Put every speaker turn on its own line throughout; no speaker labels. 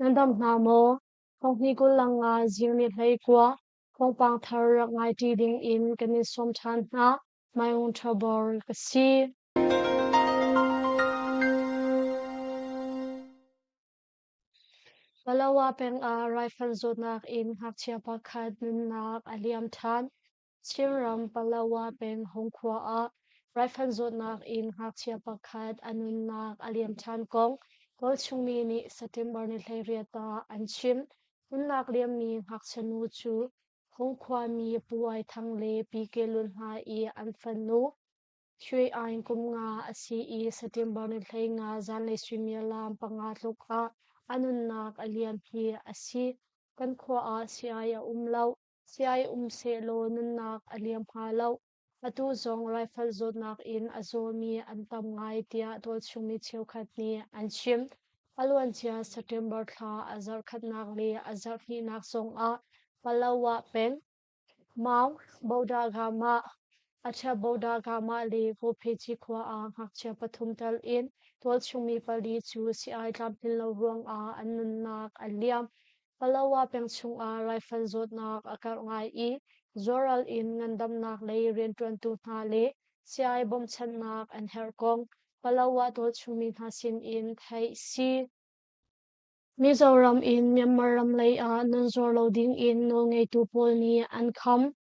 Nan dam hna maw? Thonghni 20 le nga zing ni 19 thawngpang thar rak ngai ṭi ding in kan in sawm ṭhan hna. Maung Ṭhabor ka si. Palawa peng ah raifanh zawtnak in ngakchia pakhat nunnak a liam ṭhan. Chinram Palawa peng Hongkhua ah raifanh zawtnak in ngakchia pakhat a nunnak a liam ṭhan kong tualchungmi nih September ni 18 ah an chim. Nunnak liammi ngakchia nu cu Hongkhuami Pu Ai Thang le Pi Ke Lun hna i an fanu Shwe Aing kum nga a si i September ni 15 zanlei suimilam panga tluk ah a nunnak a liam hi a si. Kan khua ah sii-ai a um lo. Sii-ai um sehlaw nunnak a liam hnga lo. Atu zong raifanh zawtnak in a zawmi an tam ngai tiah tualchungmi cheukhat nih an chim. A luancia September thla a zarhkhatnak le a zarhhnihnak zongah Palawa peng Maung Bodagama, Acha Bodagama le Kawphechi khua ah ngakchia pathum tal in tualchungmi pali cu sii-ai tlamtlin lo ruangah an nunnak a liam. Palawa peng chungah raifanh zawtnak a karh ngai i zuaral in ngandamnak lei rianṭuantu hna le sii-ai bawmchanhnak an herh kong Palawa tualchungmi hna sinin theih si. Mizoram in Myanmar ram lei ah nan zuar lo ding in nawlngeitu pawl nih an kham.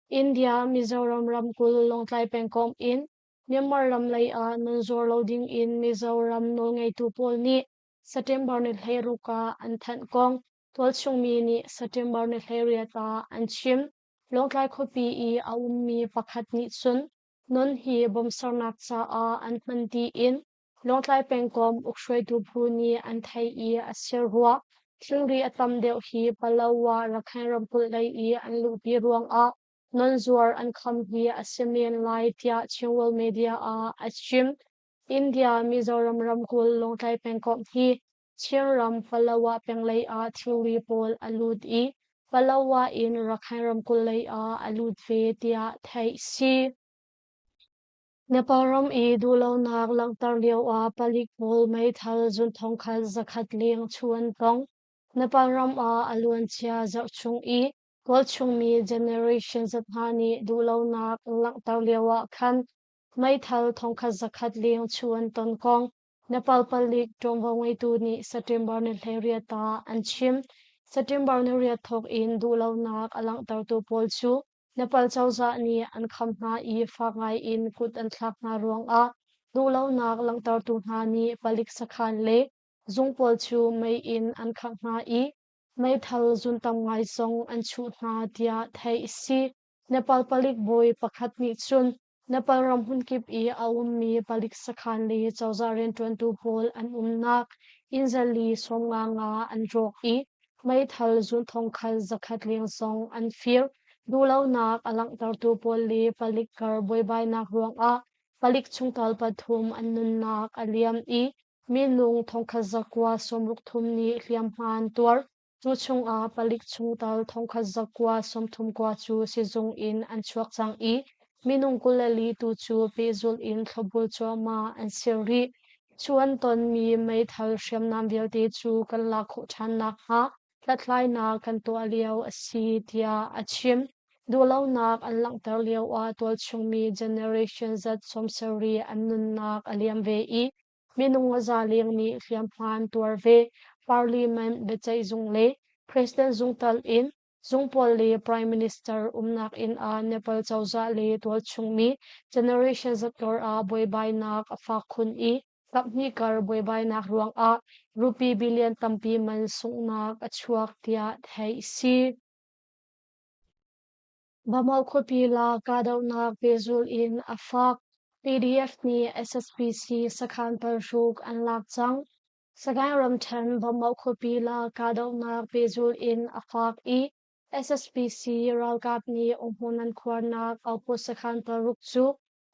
India Mizoram ramkulh Lawngtlai pengkomh in Myanmar ram lei ah nan zuar lo ding in Mizoram nawlngeitu pawl nih September ni 16 ah an thanh kong tualchungmi nih September ni 18 ah an chim. Lawngtlai khuapi i a ummi pakhat nih cun non hi bawmsernak caah an hman tiin Lawngtlai pengkomh ukhruaitu phu nih an theih i a si rua. Thilri a tam deuh hi Palawa Rakhine ramkulh lei i an luhpi ruangah non zuar an kham hi a si men lai tiah Chinworld Media ah a chim. India Mizoram ramkulh Lawngtlai pengkomh hi Chinram Palawa peng lei ah thilri pawl a lut i Palawa in Rakhine ramkulh lei ah a lut ve tiah theih si. Nepal ram i duhlonak langhter lioah palik pawl meithal zunthong khat zakhat leng chuh an tong. Nepal ram ah a luancia zarh chung i tualchungmi generation zat hna nih duhlonak an langhter lioah khan meithal thongkhat zakhat leng chuh an ton kong Nepal palik ṭuanvo ngeitu nih September ni 18 ah an chim. September ni riat thawk in duhlonak a langhtertu pawl cu Nepal cozah nih an kham hna i fak ngai in kut an thlak hna ruangah duhlonak langhtertu hna nih palik sakhan le zung pawl cu mei in an khangh hna i meithal zun tam ngai zong an chuh hna tiah theih a si. Nepal palik bawi pakhat nih cun Nepal ram hmunkip i a ummi palik sakhan le cozah rianṭuantu pawl an umnak inn zali 95 an rawk i meithal zunthong khal zakhat leng zong an fir. Duhlonak a langhtertu pawl le palik kar buaibainak ruangah palik chungtel pathum an nunnak a liam i minung thongkhat zakua 63 nih hliamhma an tuar. Cu chungah palik chungtel thongkhat zakua 39 cu sizung in an chuak cang i minung 24 tu cu pehzulh in thlopbul cuahmah an si rih. Cu an tonmi meithal hriamnam vialte cu kan lak khawh ṭhan nakhnga hlathlainak kan tuah lio a si tiah a chim. Duhlonak an langhter lioah tualchungmi Generation Z 70 an nunnak a liam ve i minung a za leng nih hliamhma an tuar ve. Parliament biaceih zung le President zung tal in zung pawl le Prime Minister umnak inn ah Nepal cozah le tualchungmi Generation Z kar ah buaibainak a fak khun i kaphnih kar buaibainak ruangah rupee billion tampi man sunghnak a chuak tiah theih si. Bamaw khuapi la kahdohnak pehzulh in a fak. PDF nih SSPC sakhan paruk an lak cang. Sagaing ramṭhen Bamaw khuapi la kahdohnak pehzulh in a fak i SSPC ralkap nih umhmun an khuarnak outpost sakhan paruk cu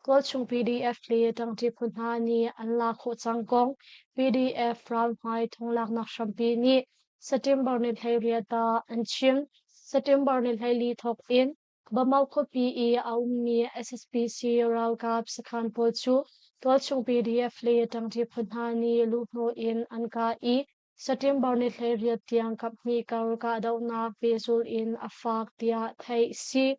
Kawlchung PDF le ṭangṭi phu hna nih an lak khawh cang kong PDF ralhmai thonglaknak hrampi nih September ni 18 ah an chim. September ni 14 thawk in Bamau khuapi i a ummi SSPC ralkap sakhan pawl cu tualchung PDF le ṭangṭi phu hna nih luhhnawh in an kah i. September ni 18 tiang kaphnih kar kahdohnak pehzulh in a fak tiah theih si.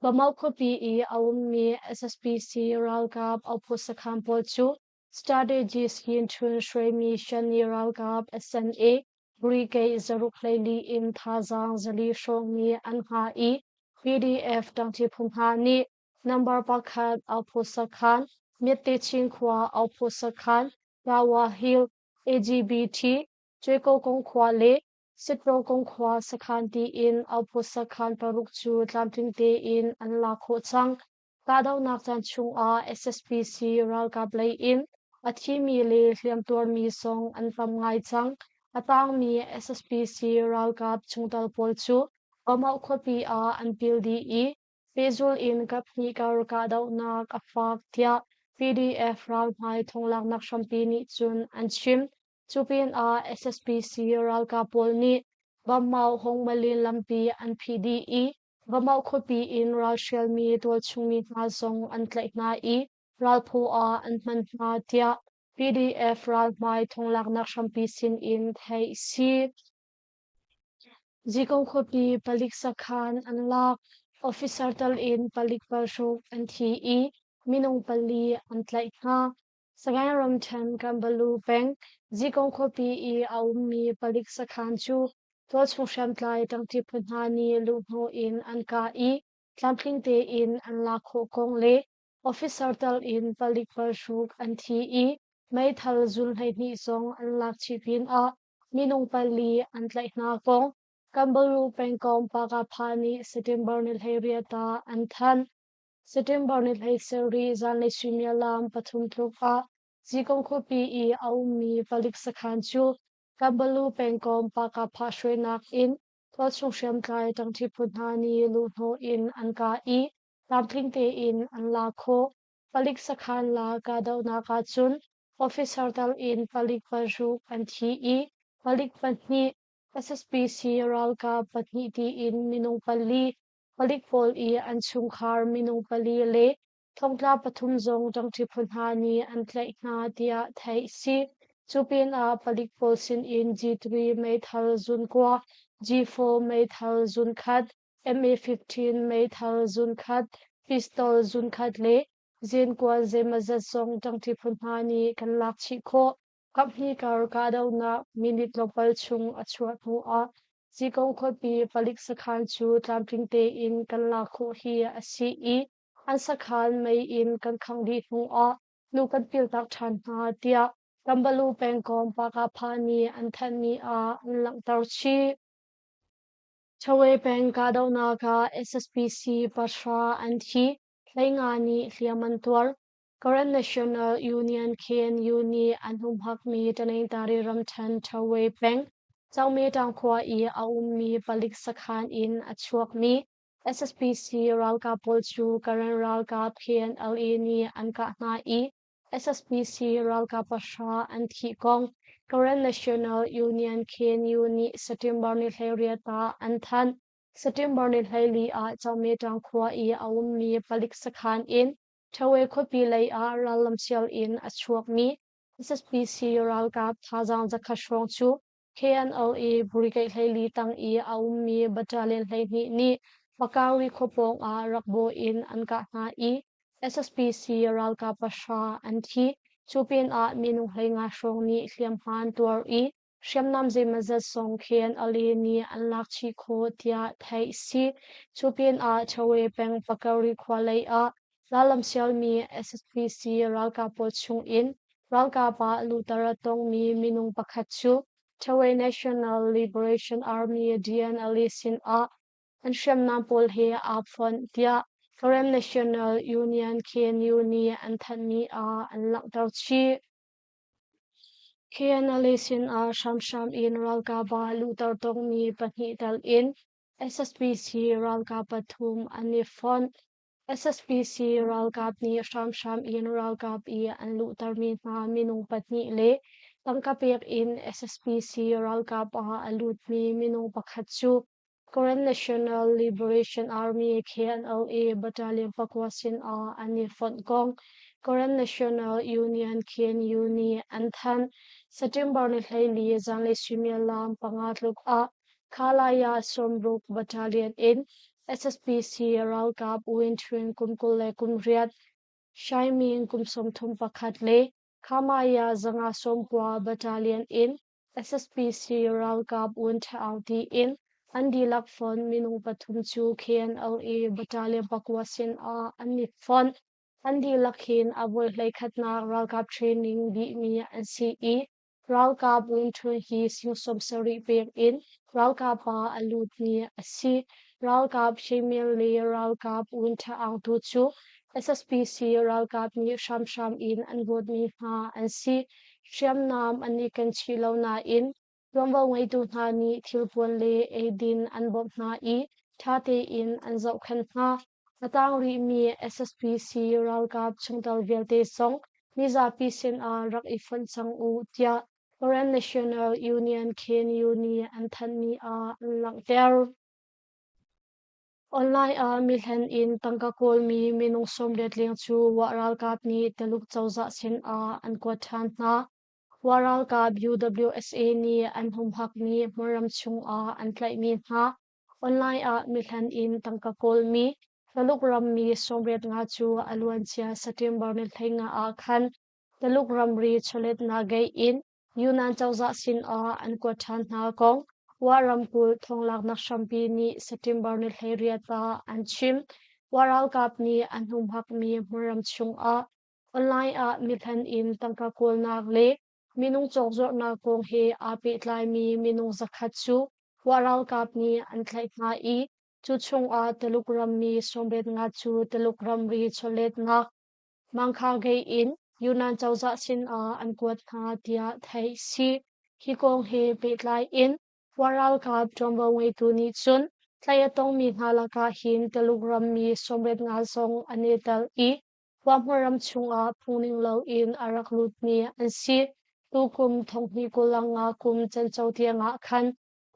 Bamau khuapi i a ummi SSPC ralkap outpost sakhan pawl cu Strategist Yin Htun hruaimi Shan-Ni ralkap SNA Brigade zaruk 14 in thazaang 400 hrawng nih an hngah i PDF ṭangṭi phu hna nih number 1 outpost sakhan, Myatte Chin khua outpost sakhan, Tawa Hill, AGBT, Cuekokong khua le Sitrokong khua sakhan tiin outpost sakhan paruk cu tlamtling tein an lak khawh cang. Kahdohnak caan chungah SSPC ralkap lei in a thimi le hliamtuarmi zong an tam ngai cang. A tangmi SSPC ralkap chungtel pawl cu Bamau khuapi ah an pil dih i pehzul in kaphnih kar kahdohnak a fak tiah PDF ralhmai thonglaknak hrampi nih cun an chim. Cu pinah SSPC ralkap pawl nih Bamau Hongmalin lampi an phih dih i Bamau khuapi in ralhrialmi tualchungmi hna zong an tlaih hna i ralphaw ah an hman hna tiah PDF ralhmai thonglaknak hrampi sin in theih si. Zikong khuapi palik sakhan an lak. Officer tal in palik paruk an thi i minung pali an tlaih hna. Sagaing ramṭhen Kanbalu peng Zikong khuapi i a ummi palik sakhan cu tualchung hriamtlai ṭangṭi phu hna nih luhhnawh in an kah i tlamtling tein an lak khawh kong le officer tal in palik paruk an thi i meithal zul 12 zong an lak chih pinah minung pali an tlaih hna kong Kanbalu pengkomh Pakapha nih September ni 18 ah an thanh. September ni 17 zanlei suimilam 3 tluk ah Zikong khuapi i a ummi palik sakhan cu Kanbalu pengkomh Pakapha hruainak in tualchung hriamtlai ṭangṭi phu hna nih luhhnawh in an kah i tlamtling tein an lak khawh. Palik sakhan la kahdohnak ahcun officer tal in palik paruk an thi i palik pahnih, SSPC ralkap pahnih tiin minung pali, palik pawl i an chungkhar minung pali le thongtla pathum zong ṭangṭi phu hna nih an tlaih hna tiah theih si. Cu pinah palik pawl sinin G3 meithal zun kua, G4 meithal zun khat, MA-15 meithal zun khat, pistol zun khat le zenkuan zeimawzat zong ṭangṭi phu hna nih kan lak chih khawh. Kaphnih kar kahdohnak minute tlawmpal chung a chuah hnuah Zikong khuapi palik sakhan cu tlamtling tein kan lak khawh hi a si i an sakhan mei in kan khangh dih hnuah hnu kan piltak ṭhan hna tiah Kambalu pengkomh Pakapha nih an thanhmi ah an langhter chih. Chawe peng kahdohnak ah SSPC pahra an thi, 15 nih hliam an tuar. Karen National Union KNU nih an humhakmi Tanintari ramṭhen Chawe peng Changme khua i a ummi palik sakhan in a chuakmi SSPC ralkap pawl cu Karen ralkap KNLA nih an kah hna i SSPC ralkap pahra an thih kong Karen National Union KNU nih September ni 18 ah an thanh. September ni 14 ah Changme khua i a ummi palik sakhan in Ṭhawe khuapi lei ah rallam sial in a chuakmi SSPC ralkap thazaang zakhat hrawng cu KNLA Brigade 14 tang i a ummi Battalion 12 nih Pakari khua pawng ah rak bawh in an kah hna i SSPC ralkap pahra an thi. Cu pinah minung 15 hrawng nih hliamhma an tuar i hriamnam zeimawzat zong KNLA nih an lak chih khawh tiah theih si. Cu pinah Chawe peng Pakari khua lei ah rallam sialmi SSPC ralkap pawl chung in ralkap ah lutar a tongmi minung pakhat cu Chawe National Liberation Army DNLA sin ah an hriamnam pawl he aa fonh tiah Karen National Union KNU nih an thanhmi ah an langhter chih. KNLA sinah hramhram in ralkap ah luhter tongmi pahnih tel in SSPC ralkap pathum an i fonh. SSPC ralkap nih hramhram in ralkap i an luhtermi hna minung pahnih le tangka pek in SSPC ralkap ah a lutmi minung pakhat cu. Karen National Liberation Army KNLA Battalion pakua sinah an i fonh kong Karen National Union KNU nih an thanh. September ni 14 zanlei suimilam panga tluk ah Khalaya Sawmruk Battalion in SSPC ralkap Win Twin kum 28, Shaiming kum 31 le Khamaya 590 Battalion in SSPC ralkap Win Tha Aung tiin an dihlak fonh minung pathum cu KNLA Battalion pakua sinah an i fonh. An dihlak hin a voi hleikhatnak ralkap training dihmi an si i Ralkap lungṭhul hi sing 70 pek in ralkap ah a lutmi a si. Ralkap Shemil le ralkap Win Tha Aung tu cu SSPC ralkap nih hramhram in an rawtmi hna an si. Hriamnam an i ken chih lo nain tuanvo ngeitu hna nih thilpuan le eidin an bawmh hna i ṭha tein an zohkhenh hna. A tang rihmi SSPC ralkap chungtel vialte zong mizapi sinah rak i fonh cang u tiah Karen National Union KNU nih an thanhmi ah an langhter. Online ah mihlen in tangka kawlmi minung 80 leng cu Wah ralkap nih Taluk cozah sinah an kuat ṭhan hna. Wah ralkap UWSA nih an humhakmi hmunram chungah an tlaihmi hna Online ah mihlen in tangka kawlmi Taluk rammi 85 cu a luancia September ni 15 ah khan Taluk ramri chawletnak gate in Yunnan cozah sinah an kuat ṭhan hna kong Wa ramkulh thonglaknak hrampi nih September ni 18 ah an chim. Wa ralkap nih an humhakmi hmunram chungah online ah mihlen in tangka kawlnak le minung cawkzuarhnak kong he aa pehtlaimi minung zakhat cu Wa ralkap nih an tlaih hna i cu chungah Taluk rammi 85 cu Taluk ramri chawletnak Mangkha gate in Yunnan cozah sinah an kuat hna tiah theih si. Hi kong he pehtlai in Wa ralkap ṭuanvo ngeitu nih cun tlaih a tongmi hna lakah hin Taluk rammi 85 zong an i tel i Huahma chungah phungning loin a rak lutmi an si. Tukum 2025 kum canco tiangah khan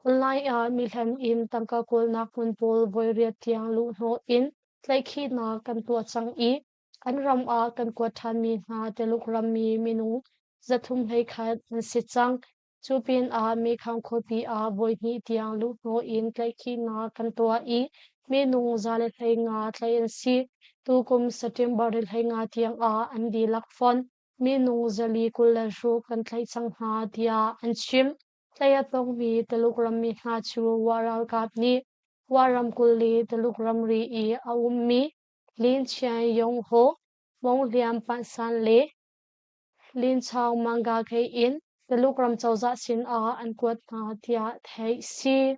online ah mihlen in tangka kawlnak hmun pawl voi riat tiang luhhnawh in tlaihkhihnak kan tuah cang i an ram ah kan kuat ṭhanmi hna Tuluk rammi minung 331 an si cang. Cu pinah Mekong khuapi ah voihnih tiang luhhnawh in tlaihkhihnak kan tuah i minung 115 tlaih an si. Tukum September 15 tiangah an dihlak fon minung 426 kan tlaih cang hna tiah an chim. Tlaih a tongmi Tuluk rammi hna cu Wa ralkap nih Wa ramkulh le Tuluk ramri i a ummi Lin Chian Yong Ho, Mong Liam Pansan le Linchawng manga gate in Tuluk ram cozah sinah an kuat hna tiah theih si.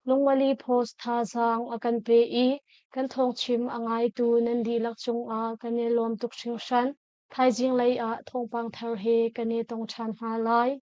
Lungmali Post thazaang a kan pe i kan thawngchim a ngaitu nan dihlak cungah kan i lawm tuk hringhran. Thaizing lei ah thawngpang thar he kan i tong ṭhan hna lai.